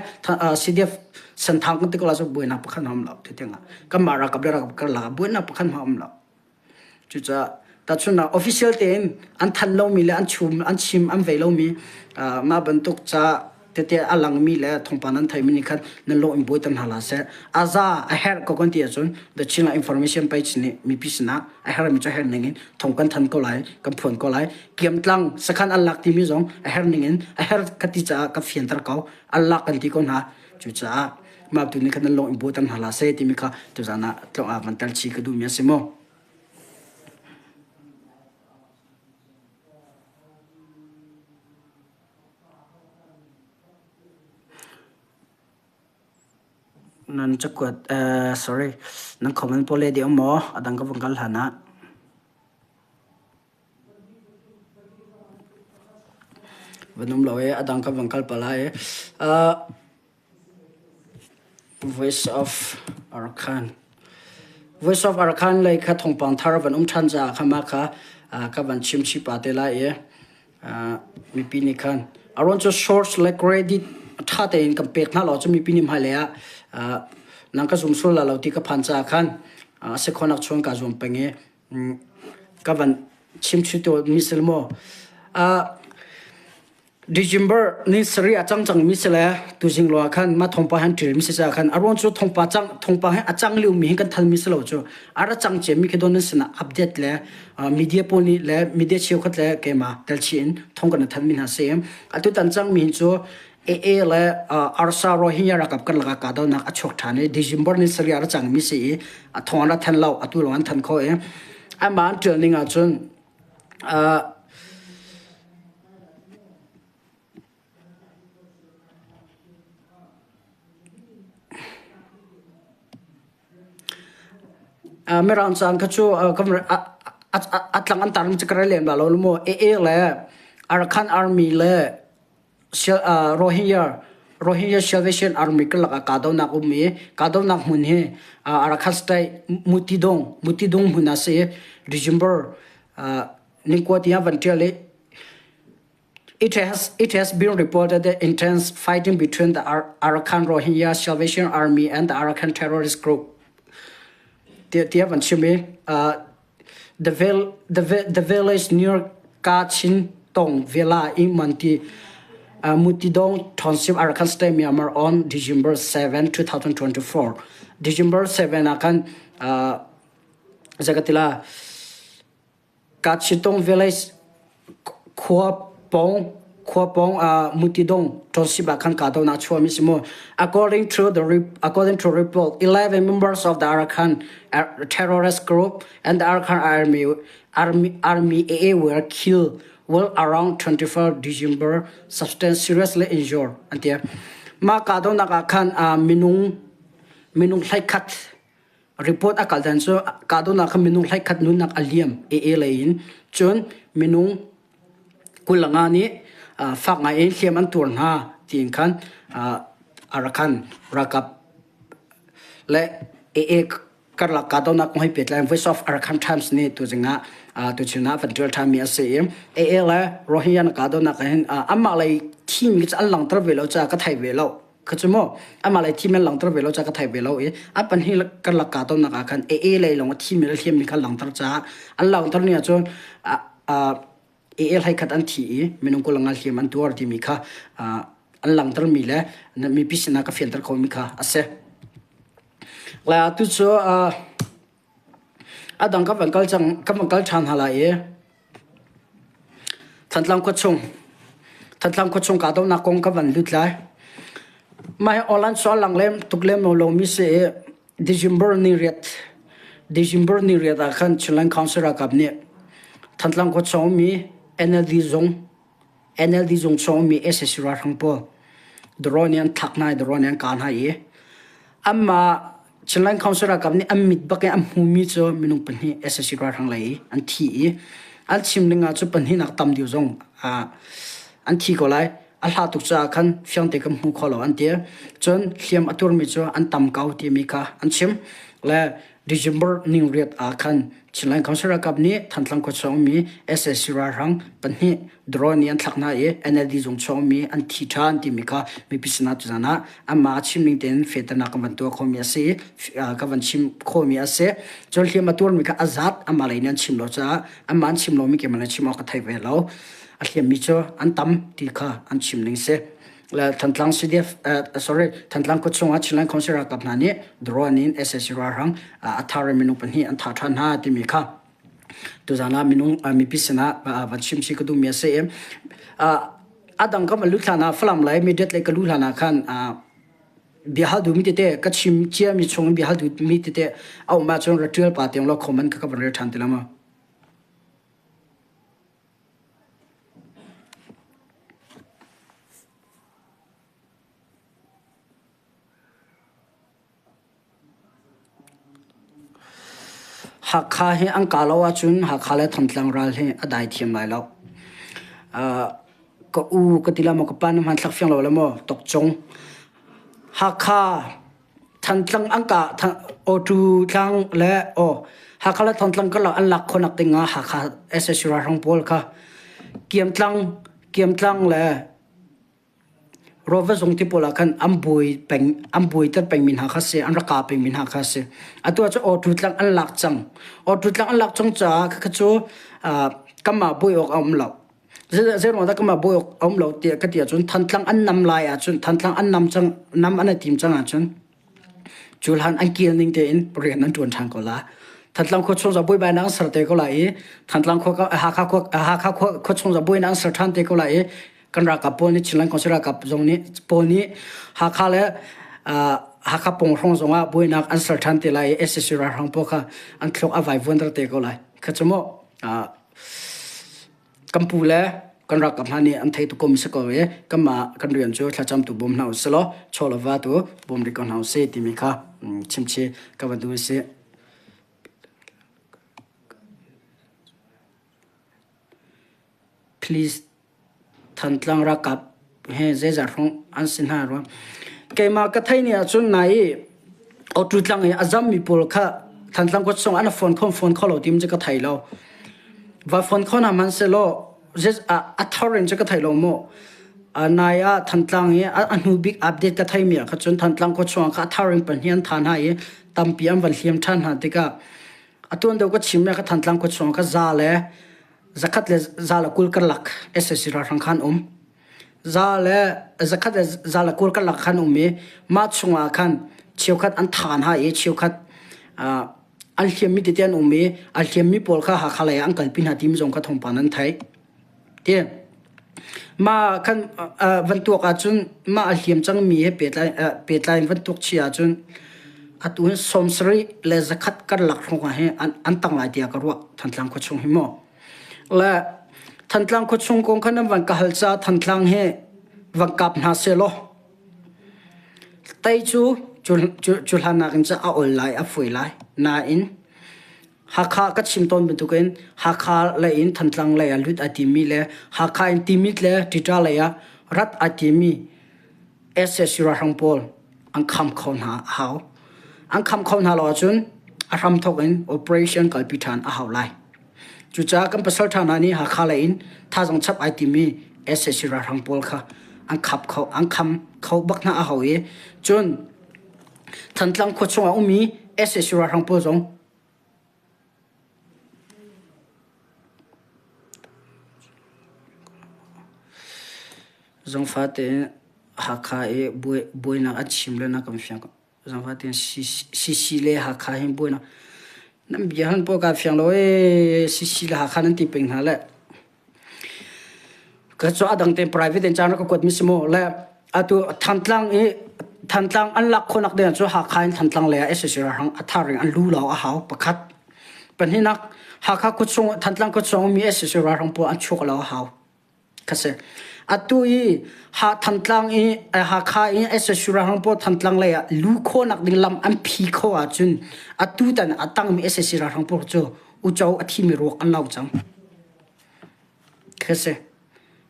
CDF Senthang kan ti ko la cu buainak pakhat ma um lo. Tu tiang ah kanmah ralkap le ralkap karlak ah buainak pakhat ma um lo. Cucaah tahchunhnak official tein an thanh lomi le an chum an chim an vei lomi mah bantuk ca tete a langmi le thawngpang nan theimi nih khan nan lawh in buaiter hna hlah seh. A za a herh ko kan ti ahcun The Chinland Information Page nih mipi sinah a herhmi cu a herh ning in thawng kan thanh ko lai, kan phuan ko lai. Kiamtlang sakhan an lak timi zong a herh ning in a herh ka ti caah ka fianter ko. An lak kan ti ko hna. Cucaah mah tu nih khan nan lawh in buaiter hna hlah seh timi kha tuzaan ah tlawng ah van tel chih ka duhmi a si mu. Nan cakuat uh, sorry nan comment pawl le dih um maw a dang ka vung kal hlan ah. Van um lo e a dang ka vung kal pa lai. Uh, Voice of Arakan. Voice of Arakan lei kha thawngpang thar van um ṭhan caah kha mah kha ka van chim chih pa te lai i mipi nih khan aruan cu source le credit ṭha tein kan pek hna lo cu mipi nih hmailei ah nang ka zum sual la lo ti ka phan caah khan a si khonak chuan ka zuam peng i ka van chim chih tu mi sil maw December ni sarih a cang cangmi si le tuzing lo ah khan mah thawngpang han ṭilmi si caah khan a ruang cu thawngpang cang thawngpang he a cang liomi hi kan thalmi si lo cu a ra cang ciami khi don nan sinah update le media pawl nih le media cheukhat le keimah telchih in thawng kan thanmi hna si. Atu tan cangmi hin cu AA le Arsa Rohingya ralkap karlak ah kahdohnak a chuak ṭhan i December ni sarih ah a ra cangmi si i a thawng an ra than lo atu lawng an than kho i amah an ṭial ning ahcun Mirang caan kha cu a tlang an tar mi cu ka rel lem la lo maw. AA le Arakan Army le Rohingya Rohingya Salvation Army karlak ah kahdohnak um i kahdohnak hmun hi Arakan State Mutidong Mutidong hmun ah si i December ningkua tiang van ṭial i It has, it has been reported that intense fighting between the Ar Arakan Rohingya Salvation Army and the Arakan terrorist group. Tiah van chim i the, vil, the, the village near Kachin Tong Villa in Manti uh, Mutidong Township Arakan State Myanmar on December 7, 2024. December 7 akan uh, zakatila Kachitong Village khua pawng khua pawng ah Mutidong Township ah khan kahdohnak a chuahmi si mu. According to the according to report, 11 members of the Arakan terrorist group and the Arakan Army Army Army AA were killed while around 24 December sustained seriously injured. An ti. Mah kahdohnak ah khan minung minung 11 Report a kal dan cu kahdohnak kha minung 11 nunnak a liam AA lei in cun minung 25 nih fak ngai in hliam an tuar hna tiin khan Arakan ralkap le AA karlak kahdohnak kong he pehtlai in Voice of Arakan Times nih tuzing ah tuchun ah van ṭial ṭhanmi a si i AA le Rohingya kahdohnak ah hin anmah lei thimi cu an langhter ve lo caah ka thei ve lo. Kha cu maw amah lei thim an langhter ve lo ca ka thei ve lo i a pahnih karlak kaa tonnak ah khan AA lei lawng a thimi le hliammi kha langhter caah an langhter ni ahcun AA hlei khat an thi i minung 25 hliam an tuar timi kha an langhtermi le mipi sinah ka fianter khomi kha a si. Le atu cu A dang ka van kal cang ka van kal ṭhan hna lai i Thantlang khuachung Thantlang khuachung kahdohnak kong ka van lut lai. Mah hi online sual lang lem tuk lem lo lomi si i December ni riat December ni riat ah khan Chinland Council ralkap nih Thantlang khuachung ummi NLD zung NLD zung chung ummi sac ralhrang pawl drone in an thlak hna i drone in an kah hna i anmah Chinland Council ralkap nih an mit bak in an hmumi cu minung pahnih sac ralhrang lei i an thi i an chim ning ah cu pahnih nak tam deuh zong an thi ko lai. A hla tuk caah khan fiangte kan hmu kho lo an ti. Cun hliam a tuarmi cu an tam ko timi kha an chim. Le December ningriat ah khan Chinland Council ralkap nih Thantlang khua chung ummi sac ralhrang pahnih drone nih an thlak hna i NLD zung chung ummi an thi ṭhan timi kha mipi sinah tuzan ah anmah a chim ning tein fehternak kan van tuah khomi a si i ka van chim khawhmi a si. Cun hliam a tuarmi kha a zat amah lei nih an chim lo caah anmah an chim lomi keimah nih chim awk ka thei ve lo. A hliammi cu an tam ti kha an chim ning si. Le Thantlang CDF sorry Thantlang khua chungah Chinland Council ralkap hna nih drone in sac ralhrang a thar in minung pahnih an thah ṭhan hna timi kha tuzan ah minung mipi sinah van chim chih ka duhmi a si i a dang kam a lut hlan ah Falam lei media lei ka luh hlan ah khan biahal duhmi tete ka chim ciami chung biahal duhmi tete a um ahcun ra ṭial pa tiang law comment kha ka van rel ṭhan ti la maw? Hakha hi an kah lo ahcun Hakha le Thantlang ral hi a dai thiam lai lo. Ka u ka ti la maw ka pa na hmanthlak fiang lo le maw tokcung. Hakha Thantlang an kah Awtu tlang le aw Hakha le Thantlang karlak an lak khawhnak ding ah Hakha sac ralhrang pawl kha Kiamtlang Kiamtlang le Rawva zung ti pawl ah khan an buai peng an buaiter pengmi hna kha si an rak kah pengmi hna kha si. Atu ah cun Awtu tlang an lak cang. Awtu tlang an lak cang caah khakha cu kanmah buai awk a um lo. Zeiruang dah kanmah buai awk a um lo tiah ka ti ahcun Thantlang an nam lai ahcun Thantlang an nam cang nam an i tim cang ahcun cu hlan an kil ning tein rian an ṭuan ṭhan ko la. Thantlang khua chung zong buaibainak an ser te ko lai i Thantlang khua Hakha khua Hakha khua khua chung zong buainak an ser ṭhan te ko lai i kan ralkap pawl nih Chinland Council ralkap zong nih pawl nih Hakha le Hakha pawng hrawng zong ah buainak an ser ṭhan te lai i sac ralhrang pawl kha an thluak a vaivuanter te ko lai. Kha cu mu kan pu le kan ralkap hna nih an thei tuk ko mi si ko i kanmah kan rian cu thlacam tu bawm hna usih law chaw le va tu bawm rih ko hna usih timi kha chimchih ka van duh a si. Please Thantlang ralkap he zeizat hrawng an si hna rua. Keimah ka theih ni ahcun nai i Awtu tlang i a zammi pawl kha Thantlang khua chung an phone kho phone kho lo tim cu ka thei lo. Va phone kho hna hmanhsehlaw a thar in cu ka thei lo mu. Nai ah Thantlang i a hnu bik update ka theimi ah kha cun Thantlang khua chung ah kha a thar in pahnih an tha hna i tampi an van hliam ṭhan hna tikah a tuan deuh ka chim i ka Thantlang khua chung ah kha za le zakhat le za le 20 karlak sac ralhrang khan um. Za le zakhat le za le 20 karlak khan um i mah chungah khan cheukhat an tha hna i cheukhat an hliammi tete an um i a hliammi pawl kha Hakha lei ah an kalpi hna timi zong kha thawngpang nan theih. Ti mah khan van tuak ahcun mah a hliam cangmi he pehtlai pehtlai in van tuak chih ahcun atu hin 70 le zakhat karlak hrawng ah hin an, an tang lai tiah ka ruah Thantlang khua chung hi maw. Le Thantlang khua chung kong kha nan van ka hal ca Thantlang hi van kap hna seh law tei cu cu cu hlan nakin cu a ol lai a fawi lai nain Hakha ka chim tawn bantukin Hakha lei in Thantlang lei ah lut ai timi le Hakha in Timit le Ṭiṭa lei ah rat ai timi sac ralhrang pawl an kham kho hna a hau. An kham kho hna lo ahcun a hramthawk in operation kalpi ṭhan a hau lai. Cucaah kan pasal ṭha hna nih Hakha lei in thazaang chap ai timi sac ralhrang pawl kha an khap kho an kham kho bak hna a hau i cun Thantlang khua chungah ummi sac ralhrang pawl zong Zangfah tein Hakha i buainak an chim le na kan fiang ko. Zangfah tein CC le Hakha hin buainak nan bia han pawl kaa fiang lo ee CC le Hakha nan ti peng hna le. Ka cu a dang tein private in caan rak ka kuat mi si mu. Le atu Thantlang i Thantlang an lak khawhnak ding cu Hakha in Thantlang lei ah sac ralhrang a thar in an lu lo a hau pakhat. Pahnihnak Hakha khuachung Thantlang khuachung mi sac ralhrang pawl an chuak lo a hau. Kha si. Atu i ha Thantlang i Hakha i sac ralhrang pawl Thantlang lei ah lu khawhnak ding lam an phi kho ahcun atu tan a tangmi sac ralhrang pawl cu uco a thimi ruak an lo cang. Kha si.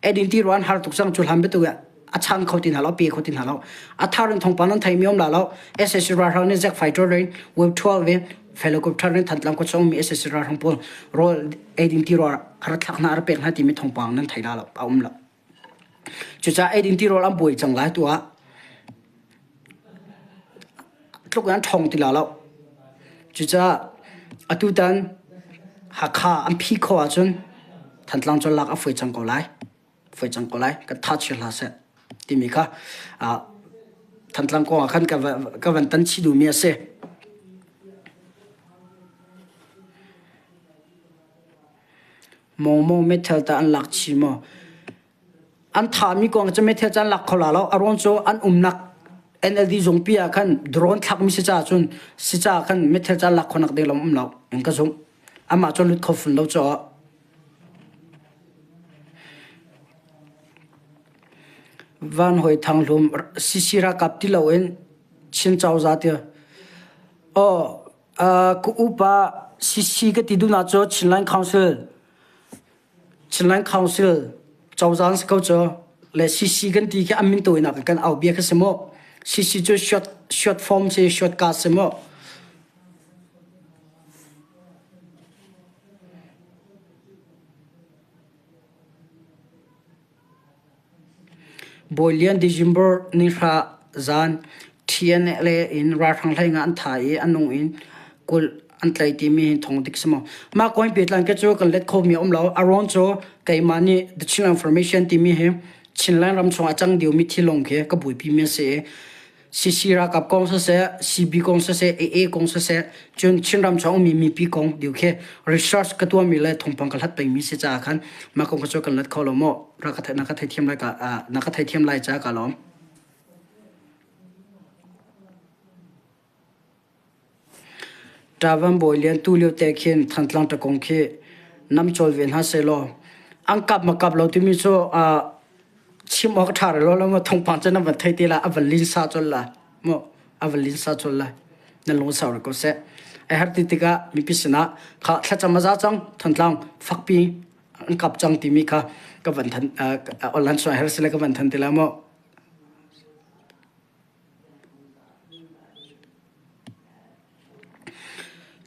Edin ti ruan har tuk cang cu hlan betuk ah. A chan kho ti hna lo, a pe kho ti hna lo. A thar in thawngpang nan theimi um la lo. SAC ralhrang nih Zack Fighter in Wave 12 in helicopter in Thantlang khuachung mi SAC ralhrang pawl rawl eidin ti rawl a ra thlak hna a ra pek hna timi thawngpang nan thei la lo, a um lo. Cucaah eidin ti rawl an buai cang lai tu ah tluk in an ṭhawng ti la lo. Cucaah atutan Hakha an phih khawh ahcun Thantlang cu lak a fawi cang ko lai. Fawi cang ko lai. Kan tha chia hlah seh timi kha Thantlang kong ah khan ka van tan chih duhmi a si. Mawngmawng meithal tah an lak chih maw? An thahmi kong cu meithal cu an lak kho la lo. A ruang cu an umnak NLD zungpi ah khan drone thlakmi si caah cun si caah khan meithal cu an lak khawhnak ding lam um lo in ka zumh. Amah cu lut kho fun lo caah. Van Hoi Thang Hlum CC ralkap ti loin Chin cozah ti. Aw ka upa CC ka ti duhnak cu Chinland Council Chinland Council cozah an si ko cu le CC kan ti khi an min tawinak kan au bia kha si mu. CC cu short short form si shortcut si mu. Bawi Lian December nihra zan TNLA in ralhrang hlei nga an tha i a nung in kulh an tlai timi hi thawng dik si maw? Mah kong pehtlai ke cu kan let khomi a um lo. A ruang cu keimah nih The Chinland Information timi hi Chinland ram chung ah cang diomi thil lawng khi ka buaipi mi a si i CC ralkap kong siseh, CB kong siseh, AA kong siseh, cun Chinram chung ummi mipi kong deu khi research ka tuahmi le thawngpang ka hlat pengmi si caah khan mah kong kha cu kan let kho lo maw? Ra ka na ka theithiam lai ka na ka theithiam lai caah ka lawm. Ṭavan Bawi Lian tu lio te khin Thantlang ṭakong khi nam cawl ve hna sehlaw an kap ma kap lo timi cu chim awk a ṭha rih lo lo thawngpang cu nan van thei te lai a van linsa colh lai mu a van linsa colh lai nan lung sau rih ko seh. A herh ti tikah mipi sinah kha thlacam a za cang Thantlang fakpi an kap cang timi kha ka van than online suai her sile ka van than ti lai mu.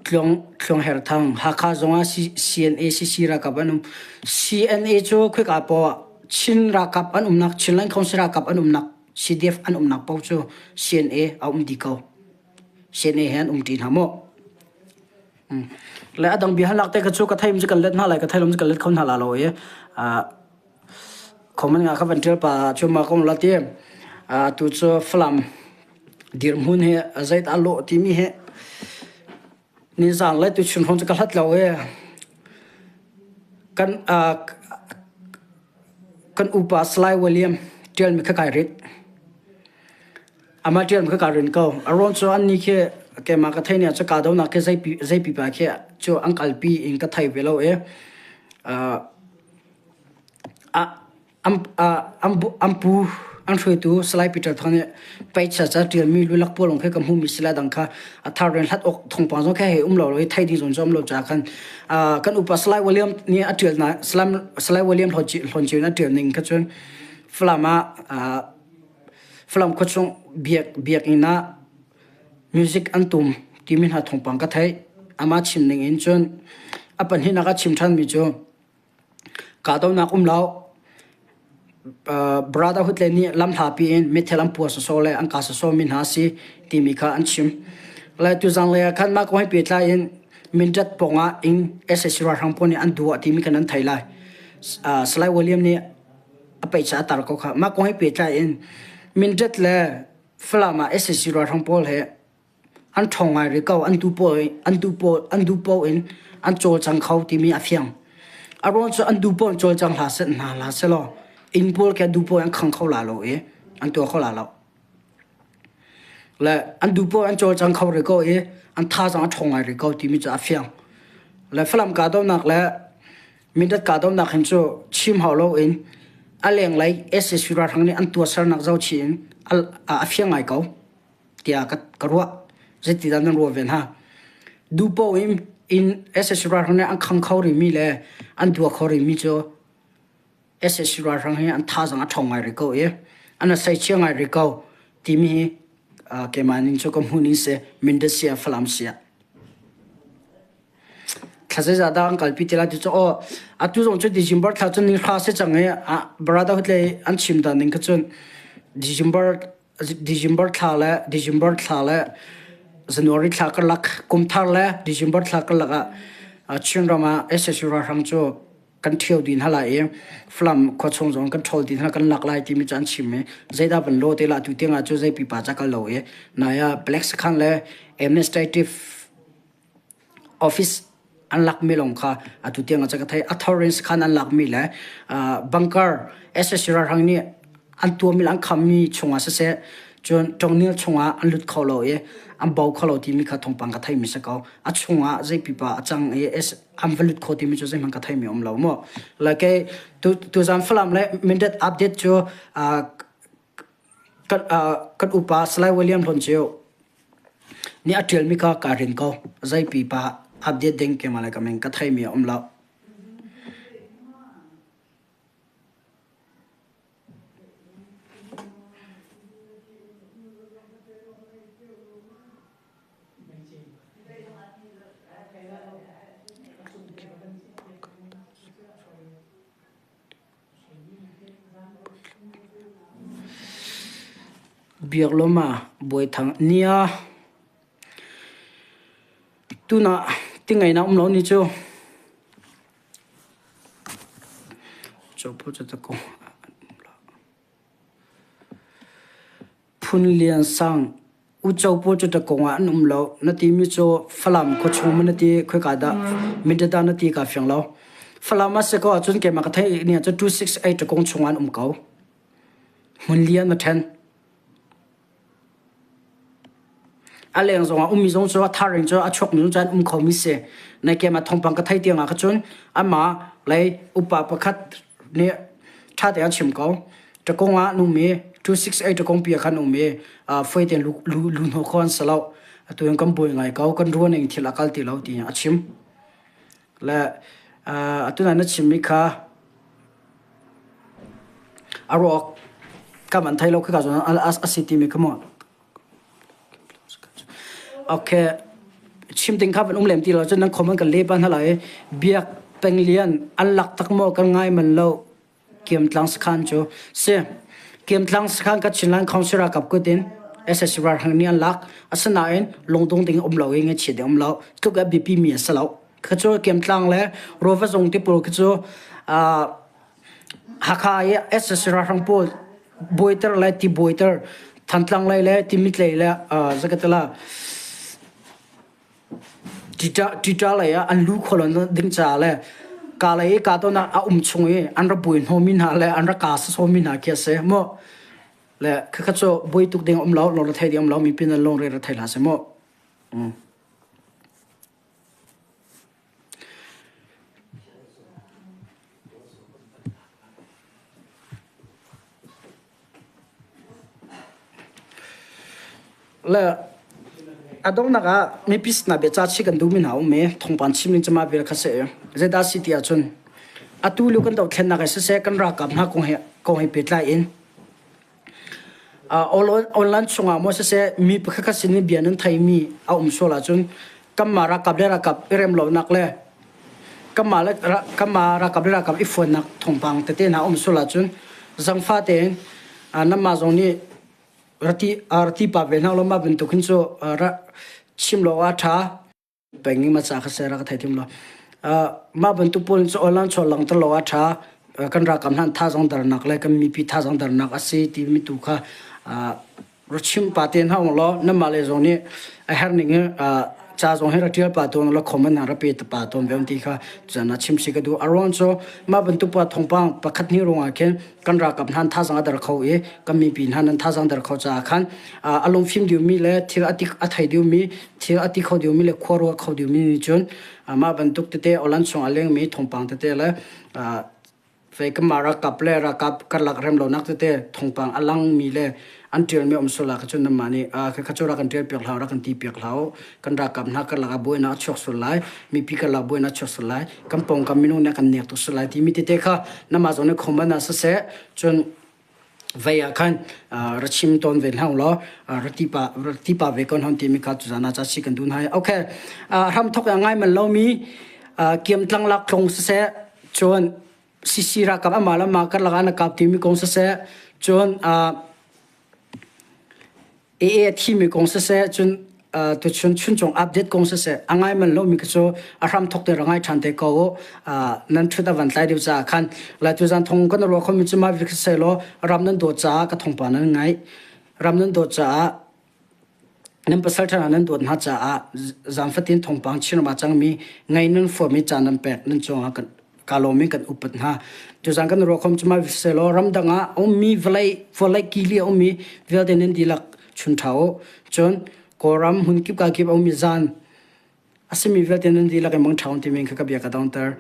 Tluang Her Thang, Hakha zongah CNA CC ralkap an um. CNA cu khoika poah ah Chin ralkap an umnak, Chinland Council ralkap an umnak, CDF an umnak paoh cu CNA a um dih ko. CNA he an um ṭi hna maw? Le a dang biahalnak te kha cu ka thei cu kan let hna lai, ka thei lo cu kan let kho hna la lo i Comment nga ka van ṭial pa cu ma kong la ti. Atu cu Falam dirhmun hi zeit a lawh timi hi nizan le tuchun hrawng cu ka hlat lo i kan kan upa Salai William ṭialmi kha kai rit. Amah ṭialmi kha kaa rin ko. A ruang cu annih khi keimah ka theih ning ah cu kahdohnak khi zei pipa khi cu an kalpi in ka thei ve lo i An pu an hruaitu Salai Peter Thang nih peicha ca ṭialmi lulak pawl lawng khi ka hmuhmi si lai dang kha a thar in hlat awk thawngpang zong khi hei um lo i thei ding zong cu um lo caah khan kan upa Salai William nih a ṭial na Salai William Hlawn Ceu in a ṭial ning kha cun Falam ah Falam khuachung biakinn ah music an tum timi hna thawngpang ka theih. Amah chim ning in cun a pahnihnak a chim ṭhanmi cu Kahdohnak um lo. Brotherhood le nih lamhlapi in meithal an pua sawsawh le an kah sawsawhmi hna a si timi kha an chim. Le tuzang lei ah khan mah kong he pehtlai in Mindat pawngah ing sac ralhrang pawl nih an duah timi khan an thei lai. Salai William nih a peicha a tar ko kha. Mah kong he pehtlai in Mindat le Falam ah sac ralhrang pawl he An ṭhawng ngai rih ko. An duh paoh in an cawlcang kho timi a fiang. A ruang cu an duh paoh in cawlcang hlah seh hna hlah sehlaw inn pawl khi an duh paoh in an khang kho la lo i an tuah kho la lo. Le an duh paoh an cawlcang kho rih ko i an thazaang a ṭhawng ngai rih ko timi cu a fiang. Le Falam kahdohnak le Mindat kahdohnak hin cu chim hau loin a lenglei sac ralhrang nih an tuahsernak zohchih in a fiang ngai ko. tiah ka, ka ruah. Zeitidah nan ruah ve hna? Duhpoh in, in sac ralhrang nih an khang kho rihmi le an dua kho rihmi cu sac ralhrang hi an thazaang a ṭhawng ngai rih ko i. An a sei chia ngai rih ko timi hi keimah ning cu ka hmuh ning si Mindat si ah Falam si ah. Thla zeizah dah an kalpi ti lai ti cu aw atu zong cu December thla cun ni hra si cang i brotherhood lei an chim dan ning kha cun December December thla le December thla le January thla karlak kum thar le December thla karlak ah Chinram ah SSU ralhrang cu kan ṭhio dih hna lai i Falam khua chung zong kan ṭhawl dih hna kan lak lai timi cu an chim i zeidah van law te lah tu tiang ah cu zei pipa ca kal lo i nai ah Black Sakhan le administrative office an lakmi lawng kha atu tiang ah ca ka thei. A thar in sakhan an lakmi le bunker SSC ralhrang nih an tuahmi le an khammi chungah siseh cun ṭongnil chungah an lut kho lo i an bo kho lo timi kha thawngpang ka theimi si ko. A chungah zei pipa a cang i an va lut kho timi cu zeihmanh ka theimi um lo mu. Le kei tuzan Falam le Mindat update cu kan upa Salai William Hlawn Ceu nih a ṭialmi kha kaa rin ko. Zei pipa update ding keimah le ka min ka theimi a um lo. Biaklawm ah Bawithang nia tunah tingeihnak um lo ni cu Phun Lian Sang Uco pawl cu ṭakong ah an um lo. Na timi cu Falam khuachung maw na ti khoika dah Mindat ah na ti kaa fiang lo. Falam ah si ko ahcun keimah ka theih ni ahcun 268 ṭakong chung ah an um ko. Hmun lian na ṭhen. A leng zong ah ummi zong cu a thar in cu a chuakmi zong cu an um khomi si. Na keimah thawngpang ka theih tiang ah kha cun amah lei upa pakhat nih ṭha tein a chim ko. Ṭakong ah an um i 268 ṭakong pi ah khan um i foi tein lu lu hnawh kho an si lo. Atu in kan buai ngai ko, kan ruah ning thil a kal ti lo ti a chim. Le atu na chimmi kha a ruak kam an thei lo khika zawn a si timi kha mu. Okay. Chim ding kha van um lem ti lo cun nan khom an kan le pa hna lai. Biak Penglian an lak tak maw kan ngai man lo. Kiamtlang sakhan cu si. Kiamtlang sakhan ka Chinland Council ralkap kut in SSC ralhrang nih an lak. Asinain lungdong ding um lo i ngaihchia ding um lo. Tluk a biapi mi a si lo. Kha cu Kiamtlang le Rawva zung ti pawl khi cu Hakha i SSC ralhrang pawl buaiter le ti buaiter Thantlang lei le Timit lei le zakatala Ṭiṭa lei ah an lu khualon ding caah le ka lei i kaa tawn ah a um chung i an ra buai hnawmi hna le an ra kaa sawsawmi hna khi a si mu. Le khakha cu buai tuk ding a um lo, lawng thei ding a um lo, mipi nan lungre ra thei hlah seh mu. Mm. Le a donghnak ah mipi sinah biaca chih kan duhmi hna a um i thawngpang chim ding cu mah vial kha si. Zeidah a si ti ahcun atu lio kan dohthlennak in siseh kan ralkap hna kong he kong he pehtlai in online chungah maw siseh mi pakhat khat sin in bia nan theimi a um sual ahcun kanmah ralkap le ralkap i rem lonak le kanmah le kanmah ralkap le ralkap i fuannak thawngpang tete hna um sual ahcun zangfah tein nanmah zong nih rati rati pa ve hna lo mah bantuk hin cu chim lo ah ṭha peng in ma ca kha sera ka thei tim lo mah bantuk pawl cu online chaw lang ter lo ah ṭha kan ralkap hna thazang darnak le kan mipi thazang darnak a si timi tu kha ra chim pa te hna law nanmah le zong nih a herh ning in ca zong hi ra ṭial pa tawn law comment hna ra pe te pa tawn ve ti kha cun chim si ka duh a ruang cu mah bantuk pa thawngpang pakhat hnih ruangah khin kan ralkap hna thazang a dar kho i kan mipi hna nan thazang dar kho caah khan a lungfim deuhmi le thil a a thei deuhmi thil a ti kho deuhmi le khua ruah kho deuhmi nih cun mah bantuk tete awlan chung a lengmi thawngpang tete le Fei kanmah ralkap le ralkap karlak rem lonak tete thawngpang a langmi le an ṭialmi a um sual ah cun nanmah nih khakha cu rak kan ṭial piak hlah u, rak kan ti piak hlah u. Kan ralkap hna karlak ah buainak a chuak sual lai, mipi karlak buainak a chuak sual lai, kan pawngkam minung nih a kan nek tuk sual lai timi tete kha nanmah zong nih comment ah siseh, cun. Vei ah khan ra chim tawn ve hna law ra ti pa ra ti pa ve kon hon timi kha tuzan ah ca si kan dun hai. Okay, hram thok ngai man lomi kiamtlang lak tlong siseh cun CC ralkap amah le amah karlak ah na kap timi kong siseh cun AA a thimi kong siseh cun tuchun chuncung update kong siseh a ngai man lomi kha cu a hram thok te ra ngai ṭhan te ko u nan ṭhut a van tlai deuh caah khan lai tuzan thong kan ruah khomi cu mah vi siseh law ram nan dawt caah ka thongpa nan ngai ram nan dawt caah Nan pasal ṭha nan dawt hna caah zaangfatin thawngpang chinram ah cangmi ngei nan fuam i caan nan pek nan cungah kan ka lawm in kan upat hna. Tuzaan kan ruahkhom cu mah selaw ramdang ah a ummi vawlei vawlei kili a ummi vialte nan dihlak chun ṭha u. Cun Kawlram hmun kip ka kip a ummi zaan A simi vialte nan dihlak in mangṭha timi kha ka bia ka dongter.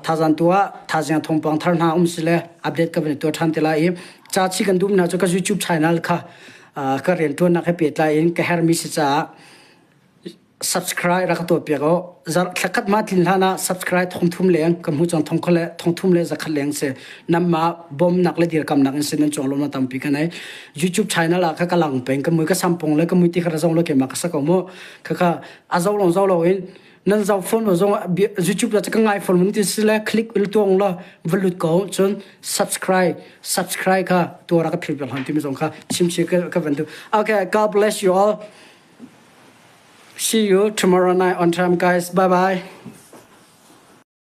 Thazang tu ah thazing thawngpang thar hna um sile update ka van i tuah ṭhan te lai i ca chi kan duh hna cu ka YouTube channel kha ka rianṭuannak he pehtlai in ka hermi si caah subscribe rak ka tuah piak u. Zarh thlakhat ma tlin hlan ah subscribe thongthum leng ka hmu cang thong le thongthum le zakhat leng si namma bawmnak le dirkamnak in sin nan chuang lawmnak tampi ka nei. YouTube channel ah kha ka lang peng ka mui ka sampong le ka mui ti kha ra zong lo keimah ka sa ko mu. Khakha a zo long zo lo in nan zo phone lo zong YouTube la ka ngai phone mun ti si le click il tuang lo valut ko cun subscribe subscribe kha tuara ka phil han ti mi zong kha chim chi ka ka van du okay god bless you all see you tomorrow night on time guys bye bye.